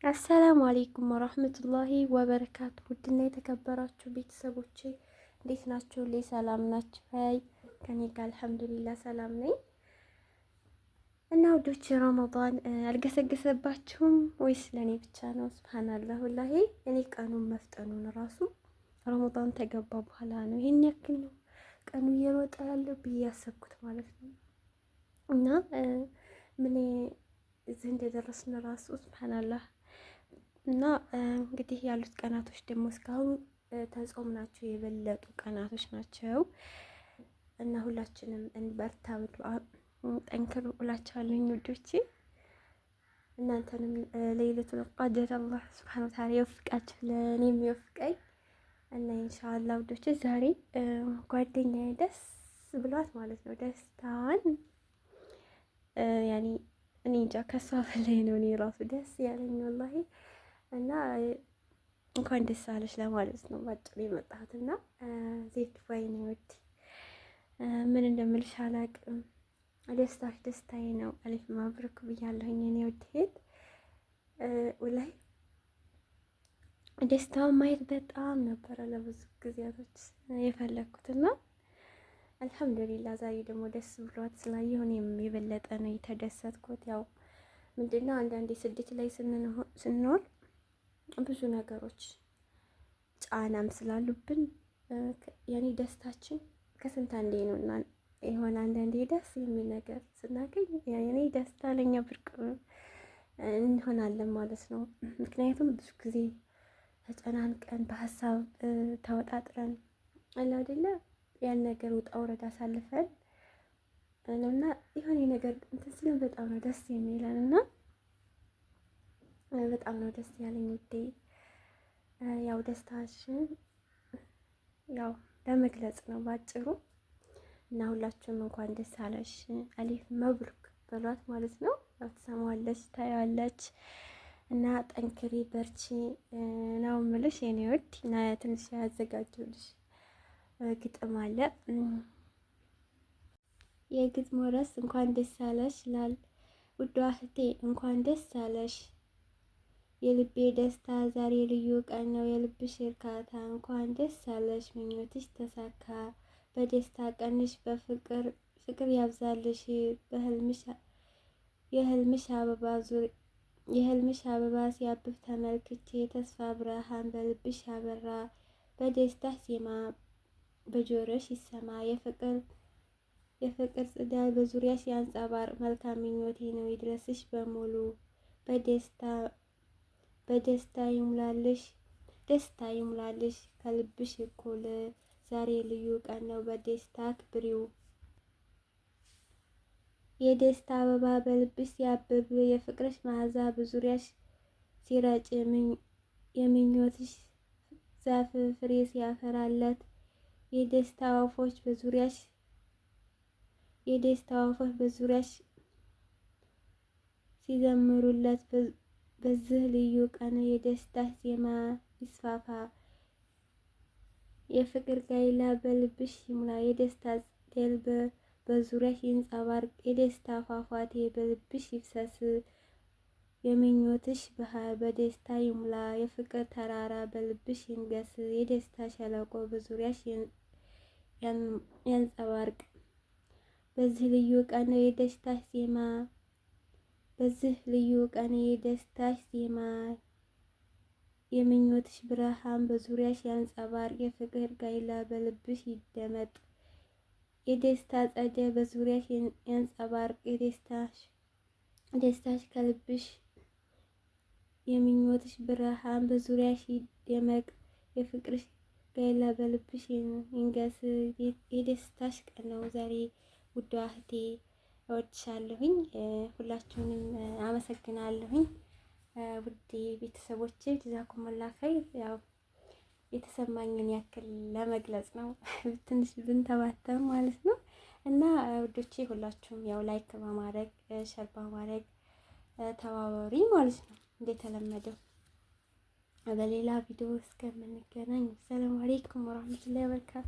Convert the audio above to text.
السلام عليكم ورحمة الله وبركاته። ውድና የተከበራችሁ ቤተሰቦቼ እንዴት ናችሁ? ሁሌ ሰላም ናችሁ? አይ ከኔ ጋር الحمد لله ሰላም ነኝ። እና ውዶች ረመዳን አልገሰገሰባችሁም ወይስ ለእኔ ብቻ ነው? سبحان الله والله እኔ ቀኑን መፍጠኑን ራሱ ረመዳን ተገባ በኋላ ነው ይሄን ያክል ነው ቀኑ እየሮጠ ያለው ብዬ ያሰብኩት ማለት ነው። እና ምን እዚህ እንደደረስን ራሱ سبحان الله። እና እንግዲህ ያሉት ቀናቶች ደግሞ እስካሁን ተጾም ናቸው የበለጡ ቀናቶች ናቸው። እና ሁላችንም እንበርታ፣ በዱዓ ጠንክሩ እላችኋለሁ ውዶቼ። እናንተንም ليلة القدر አላህ سبحانه وتعالى ይወፍቃችሁ፣ ለእኔም ይወፍቀኝ። እና إن شاء الله ውዶቼ ዛሬ ጓደኛዬ ደስ ብሏት ማለት ነው ደስታዋን ያኔ እኔ እንጃ ከሷ በላይ ነው እኔ ራሱ ደስ ያለኝ والله። እና እንኳን ደስ አለሽ ለማለት ነው ባጭሩ የመጣሁት። እና ዜድ ወይኔ ውድ ምን እንደምልሽ አላቅም። ደስታሽ ደስታዬ ነው። ألف مبروك ብያለሁኝ እኔ ውድ ሄድ والله ደስታውን ማየት በጣም ነበረ ለብዙ ጊዜያቶች የፈለግኩትና الحمد لله ዛሬ ደግሞ ደስ ብሏት ስላየሁ እኔም የበለጠ ነው የተደሰትኩት። ያው ምንድነው አንዳንዴ ስደት ላይ ስንኖር ብዙ ነገሮች ጫናም ስላሉብን ያኔ ደስታችን ከስንት አንዴ ነው እና የሆነ አንዳንዴ ደስ የሚል ነገር ስናገኝ ያኔ ደስታ ለኛ ብርቅ እንሆናለን ማለት ነው። ምክንያቱም ብዙ ጊዜ ተጨናንቀን በሀሳብ ተወጣጥረን አለ አይደለ ያን ነገር ውጣ ውረድ አሳልፈን ነውና የሆነ ነገር እንትን ሲለን በጣም ነው ደስ የሚለን እና በጣም ነው ደስ ያለኝ ውዴ። ያው ደስታሽን ያው ለመግለጽ ነው ባጭሩ። እና ሁላችሁም እንኳን ደስ አለሽ ألف مبروك በሏት ማለት ነው። ያው ትሰማዋለች፣ ታያለች። እና ጠንክሪ በርቺ ነው የምልሽ የኔ ውድ። እና ትንሽ ያዘጋጀሁልሽ ግጥም አለ። የግጥሙ ርዕስ እንኳን ደስ አለሽ ይላል። ውዷ እህቴ እንኳን ደስ አለሽ፣ የልቤ ደስታ ዛሬ ልዩ ቀን ነው። የልብሽ እርካታ እንኳን ደስ አለሽ፣ ምኞትሽ ተሳካ። በደስታ ቀንሽ በፍቅር ፍቅር ያብዛልሽ። የህልምሽ አበባ የህልምሽ አበባ ሲያብብ ተመልክቼ ተስፋ ብርሃን በልብሽ አበራ። በደስታ ዜማ በጆሮሽ ይሰማ የፍቅር ጽዳል በዙሪያሽ ያንጸባርቅ። መልካም ምኞቴ ነው ይድረስሽ በሙሉ በደስታ ይሙላልሽ ደስታ ይሙላልሽ ከልብሽ እኩል። ዛሬ ልዩ ቀን ነው በደስታ አክብሪው። የደስታ አበባ በልብሽ ሲያብብ የፍቅርሽ መዓዛ በዙሪያሽ ሲረጭ የምኞትሽ ዛፍ ፍሬ ሲያፈራለት የደስታ ወፎች በዙሪያሽ የደስታ ወፎች በዙሪያሽ ሲዘምሩለት በዚህ ልዩ ቀን የደስታ ዜማ ይስፋፋ። የፍቅር ጋይላ በልብሽ ይሙላ። የደስታ ጤል በዙሪያሽ ይንጸባርቅ። የደስታ ፏፏቴ በልብሽ ይፍሰስ። የምኞትሽ ባህር በደስታ ይሙላ። የፍቅር ተራራ በልብሽ ይንገስ። የደስታ ሸለቆ በዙሪያሽ ያንጸባርቅ። በዚህ ልዩ ቀን የደስታሽ ዜማ በዚህ ልዩ ቀን የደስታሽ ዜማ የምኞትሽ ብርሃን በዙሪያሽ ያንጸባርቅ። የፍቅር ጋይላ በልብሽ ይደመጥ። የደስታ ጸደይ በዙሪያሽ ያንጸባርቅ። ደስታሽ ከልብሽ የምኞትሽ ብርሃን በዙሪያሽ ይደመቅ። የፍቅርሽ ጋይላ በልብሽ ይንገስ። የደስታሽ ቀን ነው ዛሬ ውዷ እህቴ፣ እወድሻለሁኝ። ሁላችሁንም አመሰግናለሁኝ ውድ ቤተሰቦቼ። ጀዛኩሙላህ ኸይር። ያው የተሰማኝን ያክል ለመግለጽ ነው፣ ትንሽ ብንተባተብ ማለት ነው። እና ውዶቼ ሁላችሁም ያው like በማድረግ share በማድረግ ተባበሪ ማለት ነው። እንደተለመደው በሌላ ቪዲዮ እስከምንገናኝ ሰላም አለይኩም ወራህመቱላሂ ወበረካቱ።